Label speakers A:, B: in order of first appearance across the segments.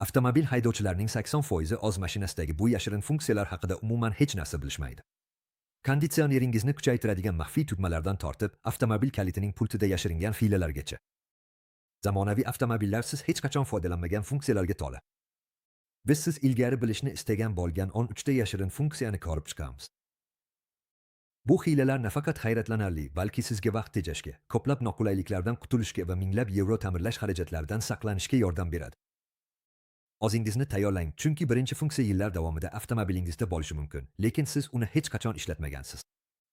A: Avtomobil haydovchilarining 80% o'z mashinasidagi bu yashirin funksiyalar haqida umuman hech narsa bilishmaydi. Konditsioneringizni kuchaytiradigan maxfiy tugmalardan tortib, avtomobil kalitining pultida yashiringan hiylalargacha. Zamonaviy avtomobillar siz hech qachon foydalanmagan funksiyalarga to'la. Biz siz ilgari bilishni istagan bo'lgan 13 ta yashirin funksiyani ko'rib chiqamiz. Bu hiylalar nafaqat hayratlanarli, balki sizga vaqt tejashga, ko'plab noqulayliklardan qutulishga va minglab yevro ta'mirlash xarajatlaridan saqlanishga yordam beradi. O'zingizni tayyorlang, chunki birinchi funksiya yillar davomida avtomobilingizda bo'lishi mumkin, lekin siz uni hech qachon ishlatmagansiz.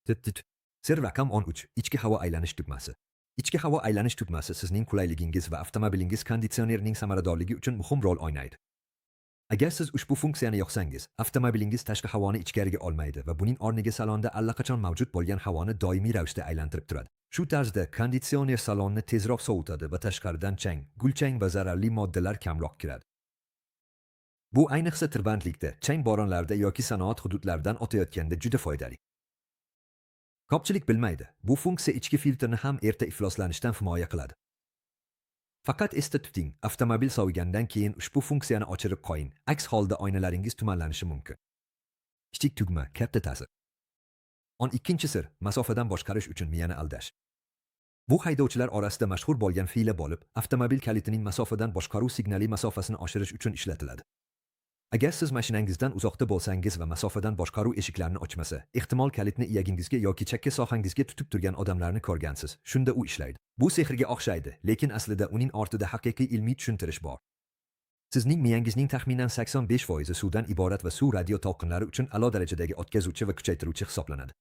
A: Tit tit. Sir raqam 13. Ichki havo aylanish tugmasi. Ichki havo aylanish tugmasi sizning qulayligingiz va avtomobilingiz konditsionerining samaradorligi uchun muhim rol o'ynaydi. Agar siz ushbu funksiyani yoqsangiz, avtomobilingiz tashqi havoni ichkariga olmaydi va buning o'rniga salonda allaqachon mavjud bo'lgan havoni doimiy ravishda aylantirib turadi. Shu tarzda konditsioner salonni tezroq sovutadi va tashqaridan chang, gulchang va zararli moddalar kamroq kiradi. Bu ayniqsa tirbandlikda, chang bo'ronlarda yoki sanoat hududlaridan o'tayotganda juda foydali. Ko'pchilik bilmaydi, bu funksiya ichki filtrni ham erta ifloslanishdan himoya qiladi. Faqat esda tuting, avtomobil sovigandan keyin ushbu funksiyani o'chirib qo'ying. Aks holda oynalaringiz tumanlanishi mumkin. Kichik tugma, katta ta'sir. 12-sir: masofadan boshqarish uchun miyani aldash. Bu haydovchilar orasida mashhur bo'lgan hiyla bo'lib, avtomobil kalitining masofadan boshqaruv signali masofasini oshirish uchun ishlatiladi. Agar siz mashinangizdan uzoqda bo'lsangiz va masofadan boshqaruv eshiklarini ochmasa, ehtimol, kalitni iyagingizga yoki chakka sohangizga tutib turgan odamlarni ko'rgansiz. Shunda u ishlaydi. Bu sehrga o'xshaydi, lekin aslida uning ortida haqiqiy ilmiy tushuntirish bor. Sizning miyangizning taxminan 85% suvdan iborat va suv radio to'lqinlari uchun a'lo darajadagi o'tkazuvchi va kuchaytiruvchi hisoblanadi.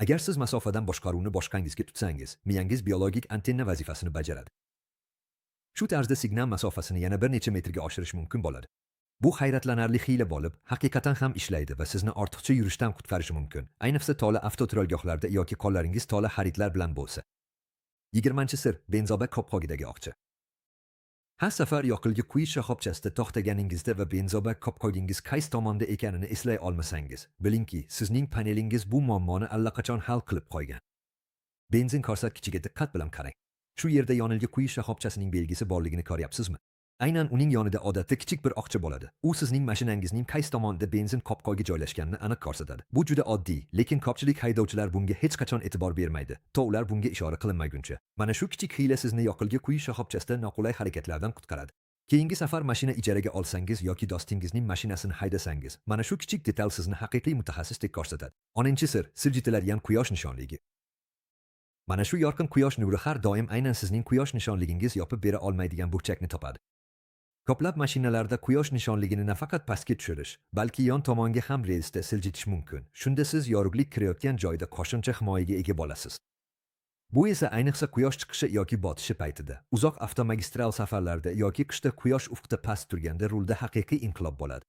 A: Agar siz masofadan boshqaruvni boshqangizga tutsangiz, miyangiz biologik antenna vazifasini bajaradi. Shu tarzda signal masofasini yana bir necha metrga oshirish mumkin bo'ladi. Bu hayratlanarli hiyla bo'lib, haqiqatan ham ishlaydi va sizni ortiqcha yurishdan qutqarishi mumkin. Ayniqsa to'la avtoturargohlarda yoki qo'llaringiz to'la xaridlar bilan bo'lsa. 20-sir: benzobak qopqog'idagi oqcha. Har safar yoqilg'i quyish shoxobchasida to'xtaganingizda va benzobak qopqog'ingiz qaysi tomonda ekanini eslay olmasangiz, bilingki, sizning panelingiz bu muammoni allaqachon hal qilib qo'ygan. Benzin ko'rsatkichiga diqqat bilan qarang. Shu yerda yonilg'i quyish shoxobchasining belgisi borligini ko'ryapsizmi? Aynan uning yonida odatda kichik bir oqcha bo'ladi. U sizning mashinangizning qaysi tomonida benzin qopqog'i joylashganini aniq ko'rsatadi. Bu juda oddiy, lekin ko'pchilik haydovchilar bunga hech qachon e'tibor bermaydi, to ular bunga ishora qilinmaguncha. Mana shu kichik hiyla sizni yoqilg'i quyish shoxobchasida noqulay harakatlardan qutqaradi. Keyingi safar mashina ijaraga olsangiz yoki do'stingizning mashinasini haydasangiz, mana shu kichik detal sizni haqiqiy mutaxassisdek ko'rsatadi. 10-sir: siljitiladigan quyosh nishonligi. Mana shu yorqin quyosh nuri har doim aynan sizning quyosh nishonligingiz yopib bera olmaydigan burchakni topadi. Ko'plab mashinalarda quyosh nishonligini nafaqat pastga tushirish, balki yon tomonga ham relsda siljitish mumkin. Shunda siz yorug'lik kirayotgan joyda qo'shimcha himoyaga ega bo'lasiz. Bu esa ayniqsa quyosh chiqishi yoki botishi paytida, uzoq avtomagistral safarlarda yoki qishda quyosh ufqda past turganda rulda haqiqiy inqilob bo'ladi.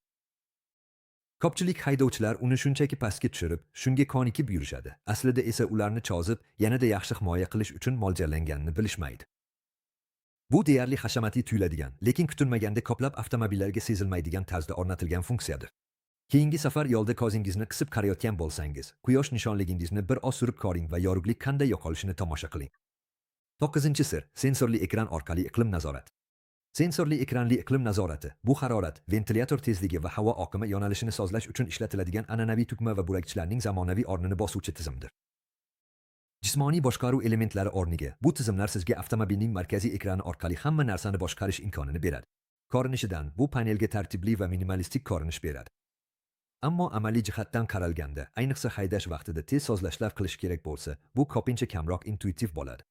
A: Ko'pchilik haydovchilar uni shunchaki pastga tushirib, shunga ko'nikib yurishadi. Aslida esa ularni cho'zib, yanada yaxshi himoya qilish uchun mo'ljallanganini bilishmaydi. Bu deyarli hashamatli tuyuladigan, lekin kutilmaganda ko'plab avtomobillarga sezilmaydigan tarzda o'rnatilgan funksiyadir. Keyingi safar yo'lda ko'zingizni qisib qarayotgan bo'lsangiz, quyosh nishonligingizni bir oz surib ko'ring va yorug'lik qanday yo'qolishini tomosha qiling. 9-sir: sensorli ekran orqali iqlim nazorati. Sensorli ekranli iqlim nazorati bu harorat, ventilyator tezligi va havo oqimi yo'nalishini sozlash uchun ishlatiladigan an'anaviy tugma va buragichlarning zamonaviy o'rnini bosuvchi tizimdir. Jismoniy boshqaruv elementlari o'rniga bu tizimlar sizga avtomobilning markaziy ekrani orqali hamma narsani boshqarish imkonini beradi. Ko'rinishidan bu panelga tartibli va minimalistik ko'rinish beradi. Ammo amaliy jihatdan qaralganda, ayniqsa haydash vaqtida tez sozlashlar qilish kerak bo'lsa, bu ko'pincha kamroq intuitiv bo'ladi.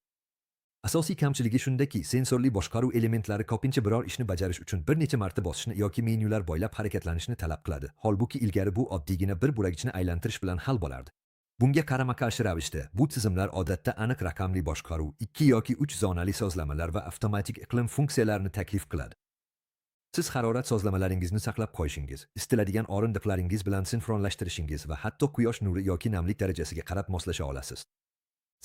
A: Asosiy kamchiligi shundaki, sensorli boshqaruv elementlari ko'pincha biror ishni bajarish uchun bir necha marta bosishni yoki menyular bo'ylab harakatlanishni talab qiladi. Holbuki ilgari bu oddiygina bir buragichni aylantirish bilan hal bo'lardi. Bunga qarama-qarshi ravishda, bu tizimlar odatda aniq raqamli boshqaruv, ikki yoki uch zonali sozlamalar va avtomatik iqlim funksiyalarini taklif qiladi. Siz harorat sozlamalaringizni saqlab qo'yishingiz, isitiladigan o'rindiqlaringiz bilan sinxronlashtirishingiz va hatto quyosh nuri yoki namlik darajasiga qarab moslasha olasiz.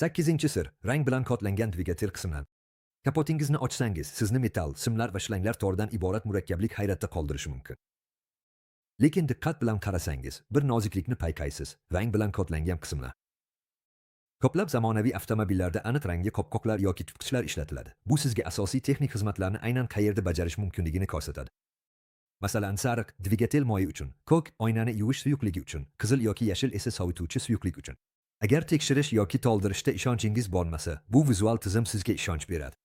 A: 8-sir: rang bilan kodlangan dvigatel qismlar. Kapotingizni ochsangiz, sizni metall, simlar va shlanglar toridan iborat murakkablik hayratda qoldirishi mumkin. Lekin diqqat bilan qarasangiz, bir noziklikni payqaysiz: rang bilan kodlangan qismlar. Ko'plab zamonaviy avtomobillarda aniq rangli qopqoqlar yoki tutqichlar ishlatiladi. Bu sizga asosiy texnik xizmatlarni aynan qayerda bajarish mumkinligini ko'rsatadi. Masalan, sariq dvigatel moyi uchun, ko'k oynani yuvish suyuqligi uchun, qizil yoki yashil esa sovituvchi suyuqlik uchun. Agar tekshirish yoki to'ldirishda ishonchingiz bo'lmasa, bu vizual tizim sizga ishonch beradi.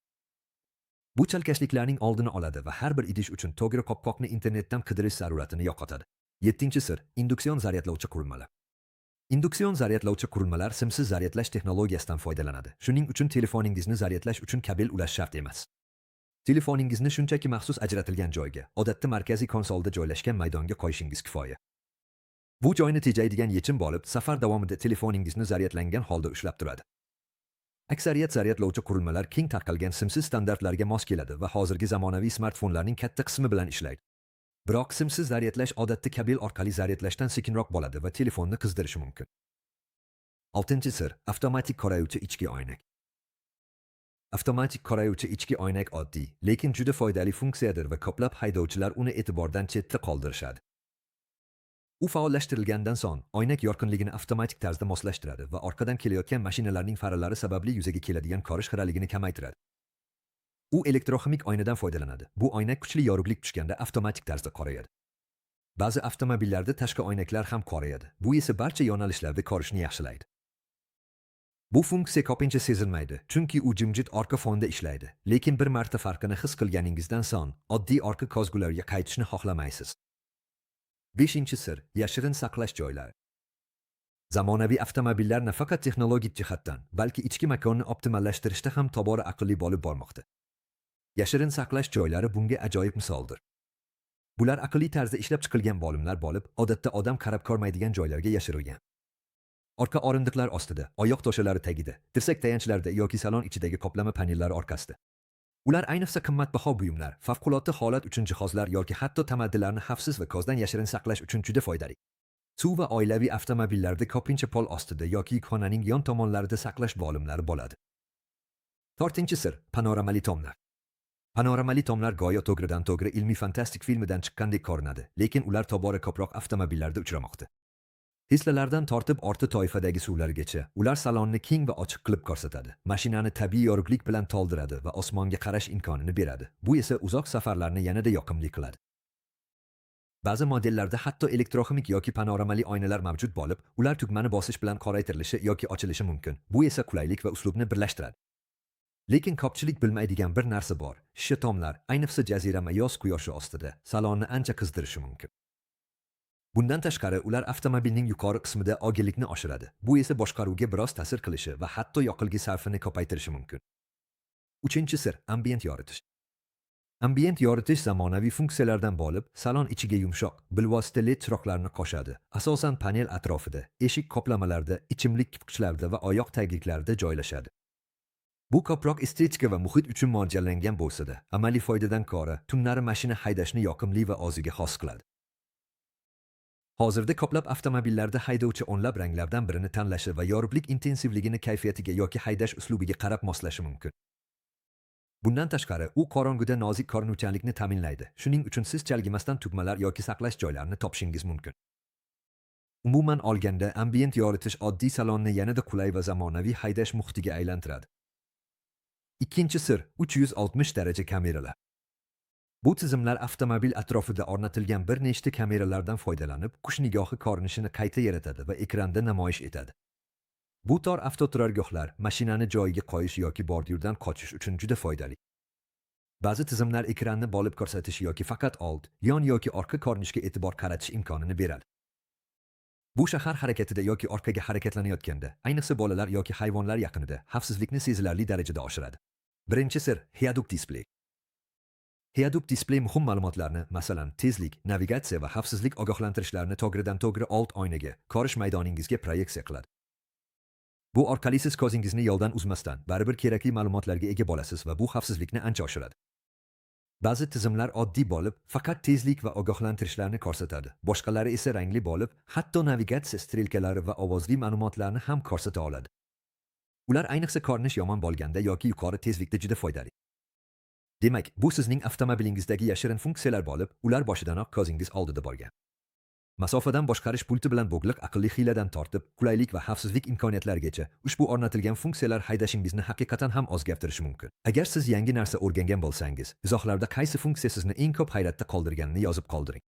A: Bu chalkashliklarning oldini oladi va har bir idish uchun to'g'ri qopqoqni internetdan qidirish zaruratini yo'qotadi. Yettinchi sir: induksion zaryadlovchi qurilmalar. Induksion zaryadlovchi qurilmalar simsiz zaryadlash texnologiyasidan foydalanadi. Shuning uchun telefoningizni zaryadlash uchun kabel ulash shart emas. Telefoningizni shunchaki maxsus ajratilgan joyga, odatda markaziy konsolda joylashgan maydonga qo'yishingiz kifoya. Bu joyni tejaydigan yechim bo'lib, safar davomida telefoningizni zaryadlangan holda ushlab turadi. Aksariyat zaryadlovchi qurilmalar keng tarqalgan simsiz standartlarga mos keladi va hozirgi zamonaviy smartfonlarning katta qismi bilan ishlaydi. Biroq simsiz zaryadlash odatda kabel orqali zaryadlashdan sekinroq bo'ladi va telefonni qizdirishi mumkin. Oltinchi sir: avtomatik qorayuvchi ichki oynak. Avtomatik qorayuvchi ichki oynak oddiy, lekin juda foydali funksiyadir va ko'plab haydovchilar uni e'tibordan chetda qoldirishadi. U faollashtirilgandan so'ng oynak yorqinligini avtomatik tarzda moslashtiradi va orqadan kelayotgan mashinalarning faralari sababli yuzaga keladigan ko'rish xiraligini kamaytiradi. U elektroximik oynadan foydalanadi. Bu oynak kuchli yorug'lik tushganda avtomatik tarzda qorayadi. Ba'zi avtomobillarda tashqi oynaklar ham qorayadi. Bu esa barcha yo'nalishlarda ko'rishni yaxshilaydi. Bu funksiya ko'pincha sezilmaydi, chunki u jimjit orqa fonda ishlaydi. Lekin bir marta farqini his qilganingizdan so'ng oddiy orqa ko'zgularga qaytishni xohlamaysiz. Beshinchi sir: yashirin saqlash joylari. Zamonaviy avtomobillar nafaqat texnologik jihatdan, balki ichki makonni optimallashtirishda ham tobora aqlli bo'lib bormoqda. Yashirin saqlash joylari bunga ajoyib misoldir. Bular aqlli tarzda ishlab chiqilgan bo'limlar bo'lib, odatda odam qarab ko'rmaydigan joylarga yashirilgan. Orqa o'rindiqlar ostida, oyoq toshalari tagida, tirsak tayanchlarida yoki salon ichidagi qoplama panellari orqasida. Ular ayniqsa qimmatbaho buyumlar, favqulodda holat uchun jihozlar yoki hatto tamaddilarni xavfsiz va ko'zdan yashirin saqlash uchun juda foydali. SUV va oilaviy avtomobillarda ko'pincha pol ostida yoki yukxonaning yon tomonlarida saqlash bo'limlari bo'ladi. To'rtinchi sir: panoramali tomlar. Panoramali tomlar go'yo to'g'ridan to'g'ri ilmiy fantastik filmidan chiqqandek ko'rinadi, lekin ular tobora ko'proq avtomobillarda uchramoqda. Teslalardan tortib o'rta toifadagi SUVlargacha ular salonni keng va ochiq qilib ko'rsatadi. Mashinani tabiiy yorug'lik bilan to'ldiradi va osmonga qarash imkonini beradi. Bu esa uzoq safarlarni yanada yoqimli qiladi. Ba'zi modellarda hatto elektroximik yoki panoramali oynalar mavjud bo'lib, ular tugmani bosish bilan qoraytirilishi yoki ochilishi mumkin. Bu esa qulaylik va uslubni birlashtiradi. Lekin ko'pchilik bilmaydigan bir narsa bor. Shisha tomlar, ayniqsa jazirama yoz quyoshi ostida, salonni ancha qizdirishi mumkin. Bundan tashqari, ular avtomobilning yuqori qismida og'irlikni oshiradi. Bu esa boshqaruvga biroz ta'sir qilishi va hatto yoqilg'i sarfini ko'paytirishi mumkin. Uchinchi sir: ambient yoritish. Ambient yoritish zamonaviy funksiyalardan bo'lib, salon ichiga yumshoq, bilvosita LED chiroqlarni qo'shadi. Asosan panel atrofida, eshik qoplamalarida, ichimlik tutqichlarida va oyoq tagliklarida joylashadi. Bu ko'proq estetika va muhit uchun mo'ljallangan bo'lsa-da, amaliy foydadan ko'ra tunlari mashina haydashni yoqimli va o'ziga xos qiladi. Hozirda ko'plab avtomobillarda haydovchi o'nlab ranglardan birini tanlashi va yorug'lik intensivligini kayfiyatiga yoki haydash uslubiga qarab moslashi mumkin. Bundan tashqari, u qorong'uda nozik ko'rinuvchanlikni ta'minlaydi. Shuning uchun siz chalgimasdan tugmalar yoki saqlash joylarini topishingiz mumkin. Umuman olganda, ambient yoritish oddiy salonni yanada qulay va zamonaviy haydash muhitiga aylantiradi. Ikkinchi sir: 360 daraja kameralar. Bu tizimlar avtomobil atrofida o'rnatilgan bir nechta kameralardan foydalanib, qush nigohi ko'rinishini qayta yaratadi va ekranda namoyish etadi. Bu tor avtoturargohlar mashinani joyiga qo'yish yoki bordyurdan qochish uchun juda foydali. Ba'zi tizimlar ekranni bo'lib ko'rsatish yoki faqat old, yon yoki orqa ko'rinishga e'tibor qaratish imkonini beradi. Bu shahar harakatida yoki orqaga harakatlanayotganda, ayniqsa bolalar yoki hayvonlar yaqinida xavfsizlikni sezilarli darajada oshiradi. Birinchi sir: Head-up display. Head-up display muhim ma'lumotlarni, masalan, tezlik, navigatsiya va xavfsizlik ogohlantirishlarini to'g'ridan to'g'ri old oynaga, ko'rish maydoningizga proyeksiya qiladi. Bu orqali siz ko'zingizni yo'ldan uzmasdan baribir kerakli ma'lumotlarga ega bo'lasiz va bu xavfsizlikni ancha oshiradi. Ba'zi tizimlar oddiy bo'lib, faqat tezlik va ogohlantirishlarni ko'rsatadi. Boshqalari esa rangli bo'lib, hatto navigatsiya strelkalari va ovozli ma'lumotlarni ham ko'rsata oladi. Ular ayniqsa ko'rinish yomon bo'lganda yoki yuqori tezlikda juda foydali. Demak, bu sizning avtomobilingizdagi yashirin funksiyalar bo'lib, ular boshidanoq ko'zingiz oldida bo'lgan. Masofadan boshqarish pulti bilan bog'liq aqlli hiyladan tortib, qulaylik va xavfsizlik imkoniyatlarigacha ushbu o'rnatilgan funksiyalar haydashingizni haqiqatan ham o'zgartirishi mumkin. Agar siz yangi narsa o'rgangan bo'lsangiz, izohlarda qaysi funksiya sizni eng ko'p hayratda qoldirganini yozib qoldiring.